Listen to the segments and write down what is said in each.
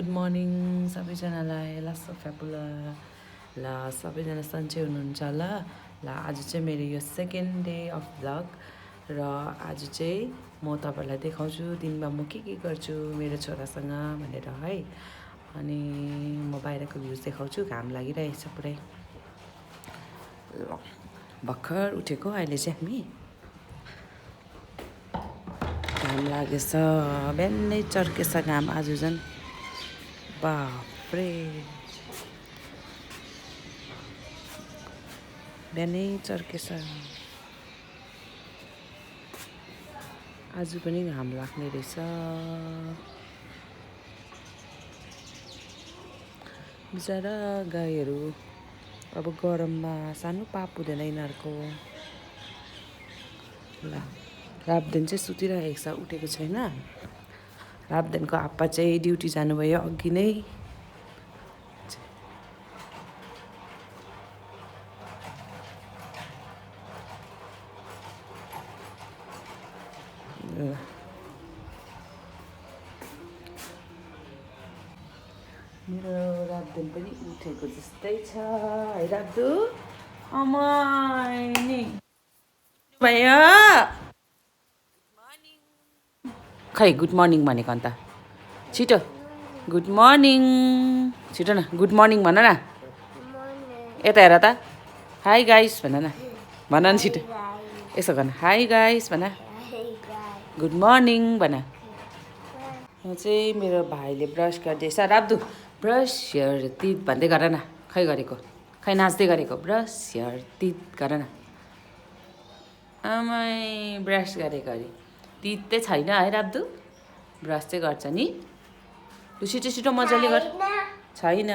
Good morning सबैजनालाई last फ्यापुला ल सबैजना सन्चै हुनुहुन्छ ल आज चाहिँ मेरो यो सेकेन्ड डे अफ भ्लग र आज चाहिँ म तपाईँहरूलाई देखाउँछु दिनमा म के गर्छु मेरो छोरासँग भनेर है। अनि म बाहिरको भ्युज देखाउँछु। घाम लागिरहेको छ पुरै। ल भर्खर उठेको अहिले चाहिँ हामी। घाम लागेछ, बिहानै चर्केछ घाम आज झन्। बाफ्रे बिहानै चर्केछ। आज पनि घाम लाग्ने रहेछ। बिचरा गाईहरू अब गरममा सानो पाप हुँदैन यिनीहरूको। ल राबदेन चाहिँ सुतिरहेको छ, उठेको छैन। राबदेनको आप्पा चाहिँ ड्युटी जानुभयो अघि नै। मेरो राबदेन पनि उठेको जस्तै छ है राब्दु। अमाइनी भयो। खै गुड मर्निङ भनेको अन्त छिटो गुड मर्निङ छिटो न गुड मर्निङ भन न। यता हेर त हाई गाइस भन न छिटो यसो गर्न हाई गाइस भन। गुड मर्निङ भन। यहाँ चाहिँ मेरो भाइले ब्रस गर्दैछ। राब्दु ब्रस योर टिथ भन्दै गर न। खै गरेको खै नाच्दै गरेको ब्रस योर टिथ गर न। आमै ब्रस गरेको अरे टिथ चाहिँ छैन है राब्दु। ब्रस चाहिँ गर्छ नि। लु छिटो छिटो मजाले गर। छैन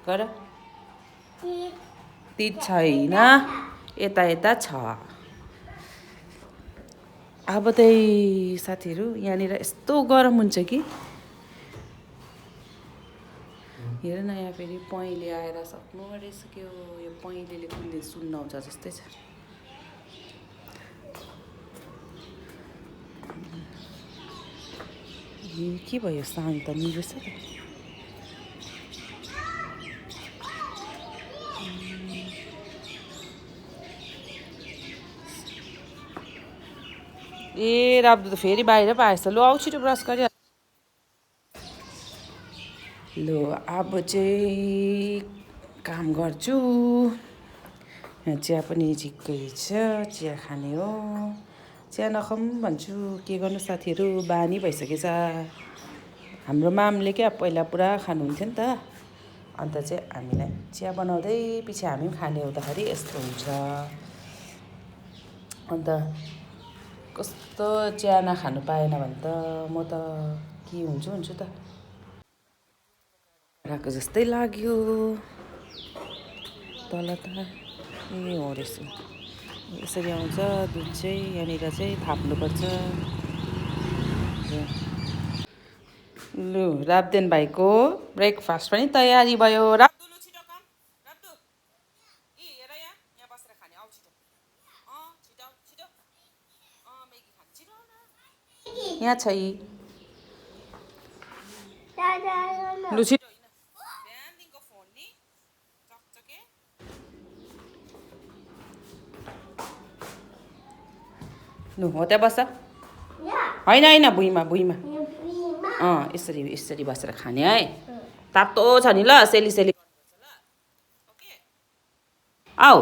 गर। टिथ छैन, यता यता छ। अब चाहिँ साथीहरू यहाँनिर यस्तो गरम हुन्छ कि हेर न। यहाँ फेरि पहेँली आएर सक्नु आँटिसक्यो। यो पहेँलीले कुहिले सुन्नाउँछ जस्तै छ। के भयो साङ त निरेछ त। ए राब्दु त फेरि बाहिर पो आएछ। लु आऊ छिटो ब्रस गरी। लु अब चाहिँ काम गर्छु। यहाँ चिया पनि झिक्कै छ, चिया खाने हो। चिया नखाऊँ भन्छु, के गर्नु साथीहरू बानी भइसकेछ। हाम्रो मामले क्या पहिला पुरा खानुहुन्थ्यो नि त। अन्त चाहिँ हामीलाई चिया बनाउँदै पछि हामी पनि खाने हुँदाखेरि यस्तो हुन्छ। अन्त कस्तो चिया नखानु पाएन भने त म त के हुन्छु त। राको जस्तै लाग्यो तल त। ए हो रहेछ यसरी आउँछ दुध चाहिँ। यहाँनिर चाहिँ थाप्नुपर्छ। लु राबदेन भाइको ब्रेकफास्ट पनि तयारी भयो। राब्दु लु छिटो काम राब्दु। ए हेर यहाँ बसेर खाने आऊ छिटो। छिटो छिटो मेगी खाने छिटो न। यहाँ छ लु छिटो। बिहानदेखिको फोन नि चकचके। लु हो त्यहाँ बस्छ। होइन भुइँमा यसरी बसेर खाने है। तातो छ नि ल सेली गर्नुपर्छ ल। ओके आऊ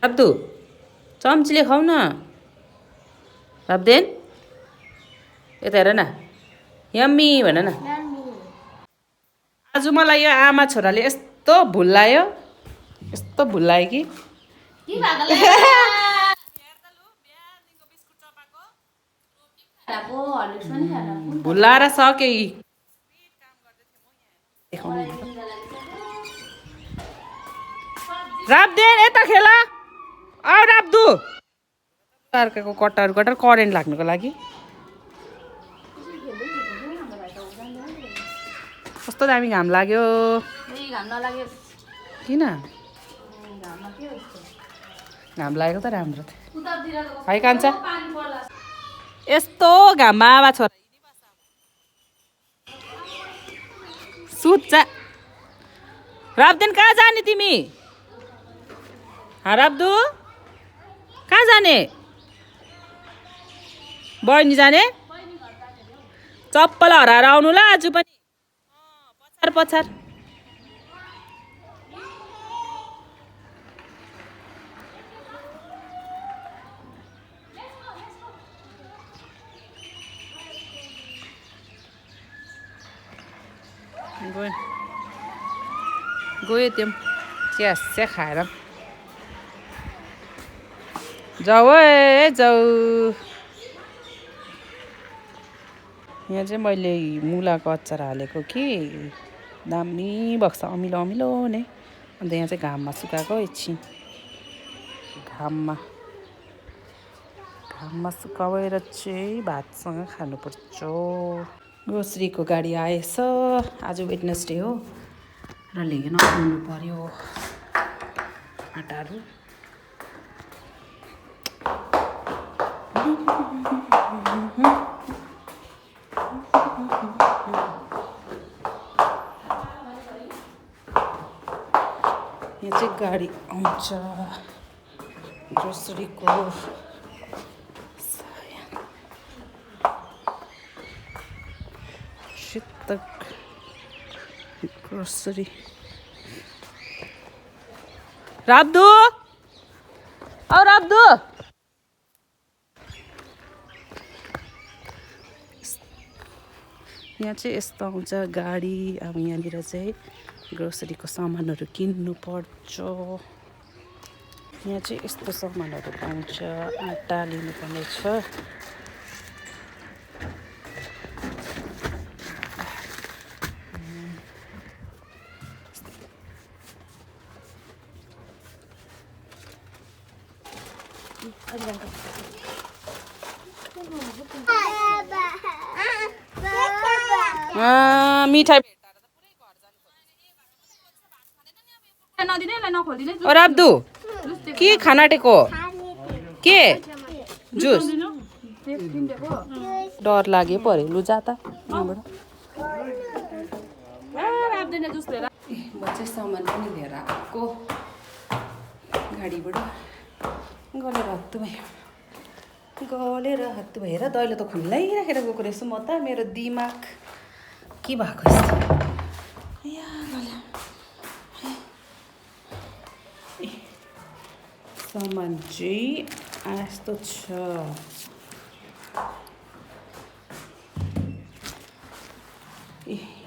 राब्दु चम्चीले खाऊ न। राब्देन यता हेर न यम्मी भन न। आज मलाई यो आमा छोराले यस्तो भुल्लायो कि भुल्लाएर सके। राब्देन यता खेला आऊ राब्दु। अर्काको कट्टर करेन्ट लाग्नुको लागि कस्तो दामी घाम लाग्यो। किन घाम लागेको त राम्रो थियो। है कान्छा यस्तो घाममा आवा छोरा सुत्छ राब्देन कहाँ जाने तिमी राब्दु कहाँ जाने बहिनी जाने चप्पल हराएर आउनु ल आज पनि पछार पछार गयो त्यो चिया खाएर जाऊ है जाऊ यहाँ चाहिँ मैले मुलाको अचार हालेको कि दामी भएको छ अमिलो अमिलो नै अन्त यहाँ चाहिँ घाममा सुकाएको एकछिन घाममा सुकाएर चाहिँ भातसँग खानुपर्छ ग्रोसरीको गाडी आएछ आज वेडनेसडे हो र लिन आउनु पर्यो आँटाहरू यहाँ चाहिँ गाडी आउँछ ग्रोसरीको शीतक ग्रोसरी राब्दु औ राब्दु यहाँ चाहिँ यस्तो आउँछ गाडी अब यहाँनिर चाहिँ ग्रोसरीको सामानहरू किन्नु पर्छ यहाँ चाहिँ यस्तो सामानहरू पाउँछ आँटा लिनुपर्ने छ मिठाई राब्दु के खाना आँटेको के जुस डर लाग्यो पऱ्यो लु जा त म चाहिँ सामान पनि लिएर आएको गाडीबाट गलेर हत्तु भयो हेर दैलो त खुल्लै राखेर गएको रहेछु म त मेरो दिमाग के भएको सामान चाहिँ यस्तो छ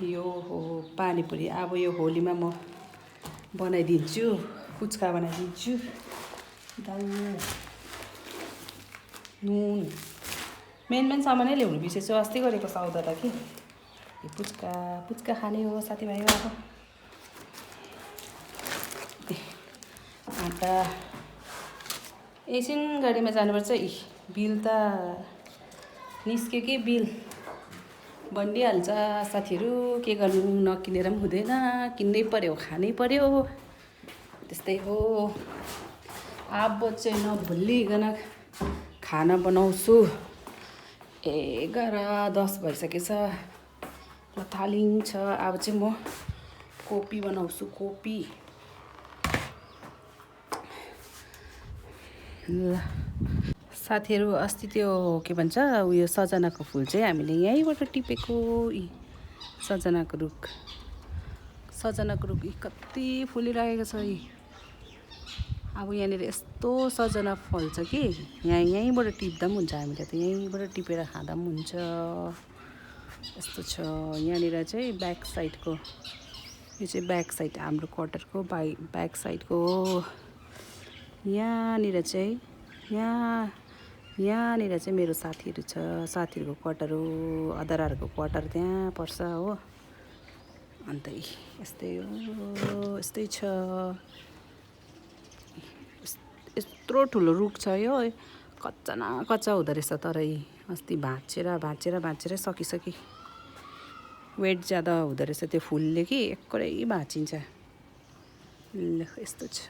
यो हो पानीपुरी अब यो होलीमा म बनाइदिन्छु पुच्का बनाइदिन्छु दाल नुन मेन सामानै ल्याउनु बिर्सेछु अस्ति गरेको सौदा त कि पुच्का खाने हो साथीभाइ अब आँटा एकछिन गाडीमा जानुपर्छ बिल त निस्क्यो कि बिल बनिहाल्छ साथीहरू के गर्नु नकिनेर पनि हुँदैन किन्नै पर्यो खानै पर्यो त्यस्तै हो अब चाहिँ नभुलिकन खाना बनाउँछु 11:10 भइसकेछ र थालिङ छ अब चाहिँ म कोपी बनाउँछु कोपी ल साथीहरू अस्ति त्यो के भन्छ उयो सजनाको फुल चाहिँ हामीले यहीँबाट टिपेको सजनाको रुख कति फुलिरहेको छ अब यहाँनिर यस्तो सजना फल्छ कि यहीँबाट टिप्दा पनि हुन्छ हामीले त यहीँबाट टिपेर खाँदा पनि हुन्छ यस्तो छ यहाँनिर चाहिँ ब्याक साइडको यो चाहिँ ब्याक साइड हाम्रो क्वार्टरको ब्याक साइडको हो यहाँनिर चाहिँ यहाँनिर चाहिँ मेरो साथीहरू छ साथीहरूको क्वार्टर हो अदराहरूको क्वार्टर त्यहाँ पर्छ हो अन्त यस्तै छ यत्रो ठुलो रुख छ यो कच्चा न कच्चा हुँदो रहेछ तर अस्ति भाँचेर सकिसके वेट ज्यादा हुँदो रहेछ त्यो फुलले कि एकै भाँचिन्छ ल यस्तो छ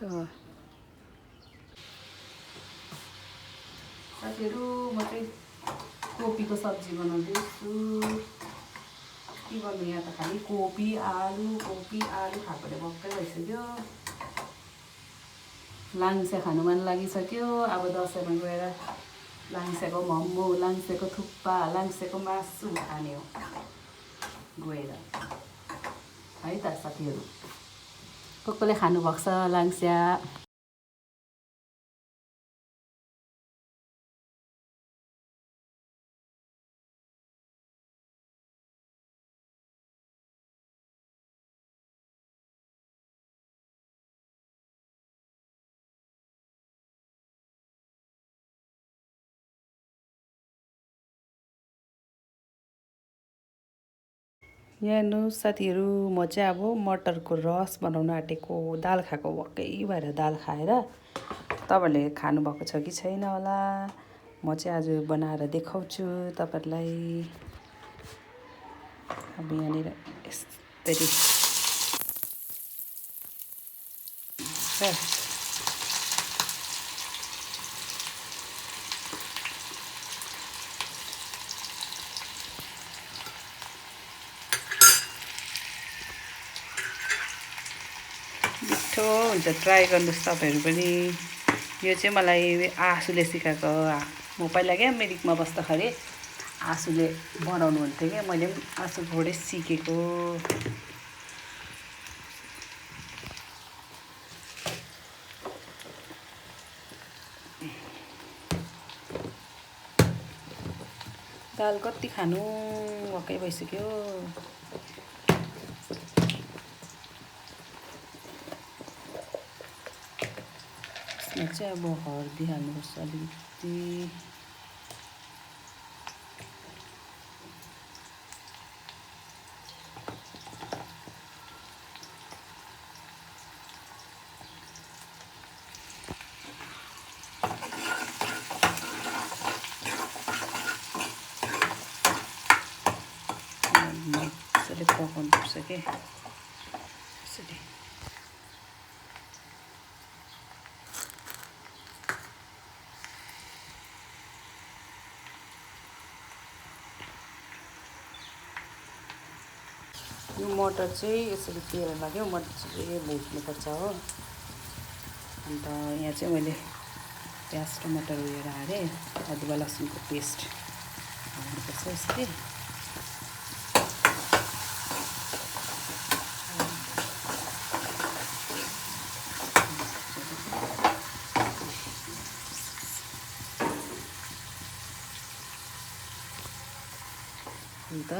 साथीहरू म चाहिँ कोपीको सब्जी बनाउँदैछु। के गर्नु यहाँ त खालि कोपी आलु खाएकोले भक्कै भइसक्यो। लाङ्से खानु मन लागिसक्यो। अब दसैँमा गएर लाङ्सेको मोमो, लाङ्सेको थुक्पा, लाङ्सेको मासु खाने हो गएर है त साथीहरू। कसले खानुभएको छ लाङ्स्या? यहाँ हेर्नु साथीहरू, म चाहिँ अब मटरको रस बनाउन आँटेको। दाल खाएको वाक्कै भएर दाल खाएर। तपाईँहरूले खानुभएको छ कि छैन होला। म चाहिँ आज बनाएर देखाउँछु तपाईँहरूलाई। अब यहाँनिर यसरी मिठो हुन्छ, ट्राई गर्नुहोस् तपाईँहरू पनि। यो चाहिँ मलाई आँसुले सिकाएको। म पहिला क्या मिरिकमा बस्दाखेरि आँसुले बनाउनु हुन्थ्यो क्या, मैले पनि आँसुकोबाटै सिकेको। दाल कति खानु वाक्कै भइसक्यो। यसमा चाहिँ अब हर्दी हाल्नुपर्छ अलिकति। मजाले पकाउनुपर्छ के यसरी। यो मटर चाहिँ यसरी तेल लाग्यो, मजाले भुट्नुपर्छ हो। अन्त यहाँ चाहिँ मैले प्याज टमाटर उयो हालेँ, अदुवा लसुनको पेस्ट हाल्नुपर्छ यसरी। अन्त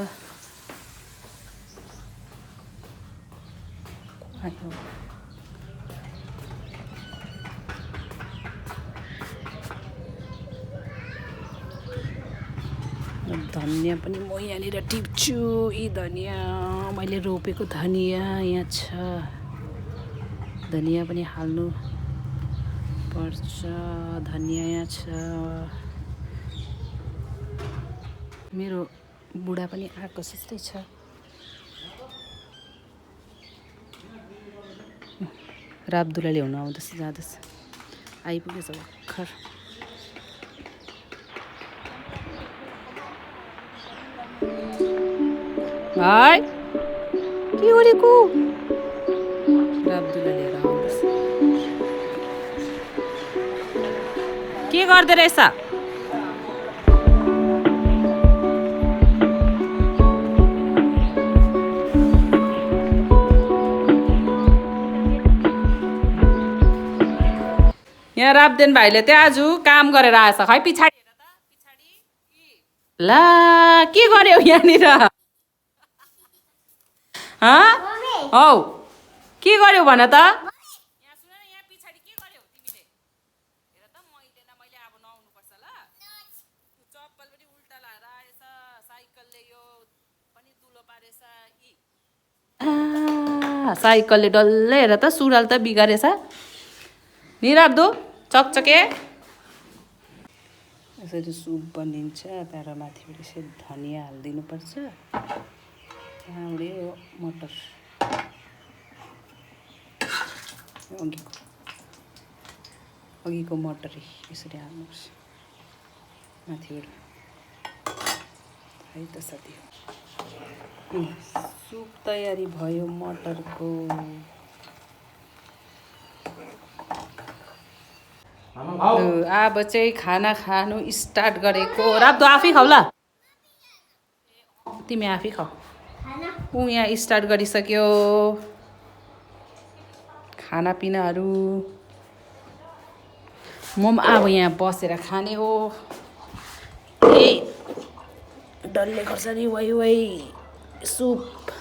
धनियाँ पनि म यहाँनिर टिप्छु। यी धनियाँ मैले रोपेको धनियाँ यहाँ छ। धनियाँ पनि हाल्नु पर्छ। धनियाँ यहाँ छ। मेरो बुढा पनि आएको जस्तै छ। राबदुला ल्याउनु आउँदैछ जाँदैछ, आइपुगेछ भर्खर। है के गरेको? राबदुला लिएर आउँदैछ। के गर्दै रहेछ? यहाँ राबदेन भाइले चाहिँ आज काम गरेर आएछ खै। पछाडि हेर त, पछाडि ला के गर्यो यहाँनिर? हौ के गर्यो भन त? यहाँ सुन न, यहाँ पछाडि के गर्यो तिमीले? हेर त, मैले अब नआउनु पर्छ ल। चप्पल पनि उल्टा लाएर आएछ, साइकलले यो पनि दुलो पारेछ। साइकलले डल्लै हेर त, सुराल त बिगारेछ नि राब्दो चकचके। यसरी सुप बनिन्छ। तर माथिबाट यसरी धनियाँ हालिदिनुपर्छ। त्यहाँबाट यो मटर अघिको मटर यसरी हाल्नुपर्छ माथिबाट। है त साथी सुप तयारी भयो मटरको अब चाहिँ खाना खानु स्टार्ट गरेको राब्दो आफै खाऊ ल तिमी आफै खाऊ ऊ यहाँ स्टार्ट गरिसक्यो खानापिनाहरू म पनि अब यहाँ बसेर खाने हो ए डल्ले खोर्सानी वाइ वाइ सुप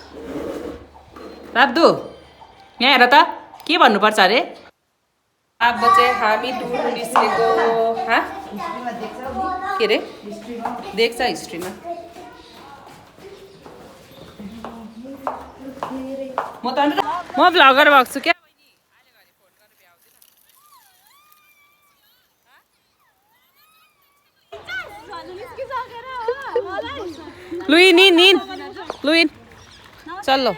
राब्दु यहाँ हेर त के भन्नुपर्छ अरे अब चाहिँ हामी टुर निस्केको के अरे देख्छ हिस्ट्रीमा म भ्लगर भएको छु क्या लुइन निन लुइन चल लो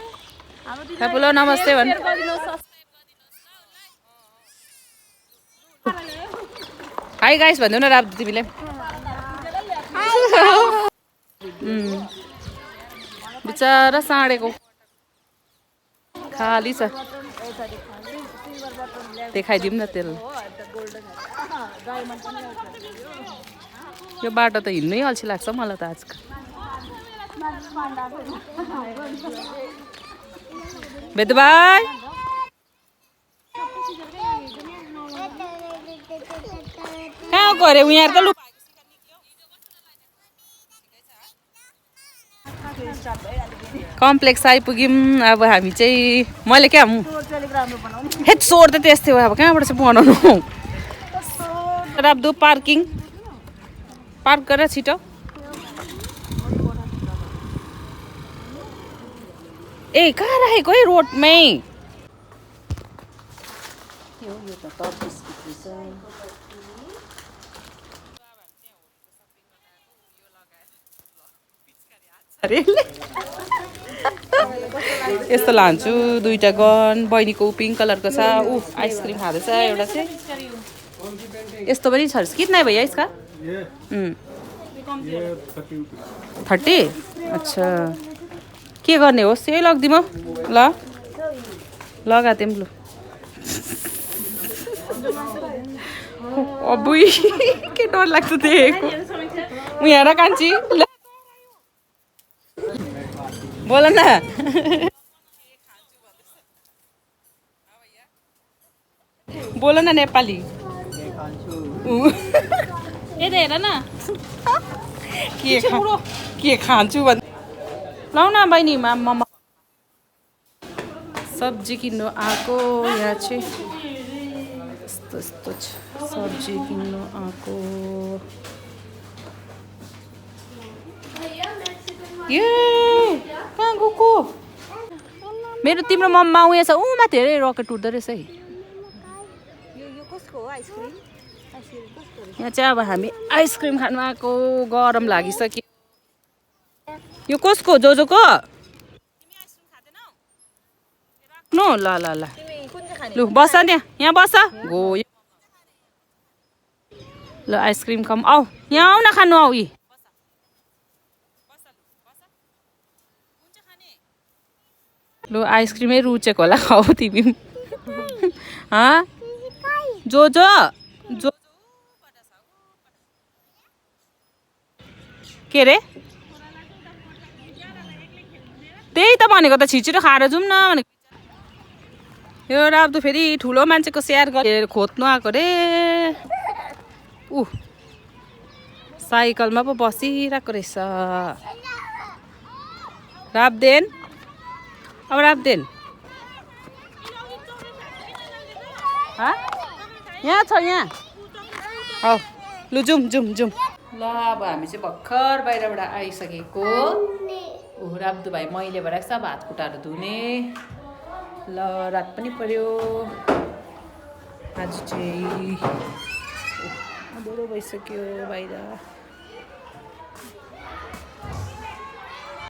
बोलो नमस्ते भन् हाई गाइस भन्नु न राब्दु तिमीले बिचारा साँडेको खाली छ देखाइदिउँ न तेल यो बाटो त हिँड्नै अल्छी लाग्छ मलाई त आजकल बेदु भाइ कहाँ गऱ्यो उहाँ त लु कम्प्लेक्स आइपुग्यौँ अब हामी चाहिँ मैले क्या हेड सोर त त्यस्तै हो अब कहाँबाट चाहिँ बनाउनु राब्दु पार्किङ पार्क गरेर छिटो ए कहाँ राखेको है रोडमै यस्तो लान्छु दुईटा गन बहिनीको पिङ्क कलरको छ ऊ आइसक्रिम खाँदैछ एउटा चाहिँ यस्तो पनि छ कितना है भैया इसका 30 अच्छा के गर्ने होस् यही लगिदिउँ ल लगा तिमी लु अबुई के डर लाग्छ देखेको उ हेर कान्छी बोल न बोल न नेपाली यता हेर न के खान्छु भन् लौ न बहिनी मम्मा सब्जी किन्नु आएको यहाँ चाहिँ यस्तो यस्तो सब्जी किन्नु आएको ए कहाँ गएको मेरो तिम्रो मम्मा उयो छ ऊ माथि हेरे रकेट उड्दो रहेछ है यहाँ चाहिँ अब हामी आइसक्रिम खानु आएको गरम लागिसक्यो यो कसको जोजोको नो ल ल ल लु बस नि यहाँ बस गयो ल आइसक्रिम खाऊँ आऊ यहाँ आऊ न खानु आऊ यी लु आइसक्रिमै रुचेको होला खाऊ तिमी जो जो जो के अरे त्यही त भनेको त छिटो खाएर जाउँ न भनेको यो राब्दु फेरि ठुलो मान्छेको स्याहार गरेर खोज्नु आएको रे ऊ साइकलमा पो बसिरहेको रहेछ राब्देन अब राब्देन यहाँ छ यहाँ हौ लु जाउँ जाउँ जाउँ ल अब हामी चाहिँ भर्खर बाहिरबाट आइसकेको ऊ राब्दु भाइ मैले भइरहेको छ अब हात खुट्टाहरू धुने ल रात पनि पर्यो आज चाहिँ अँध्यारो भइसक्यो बाहिर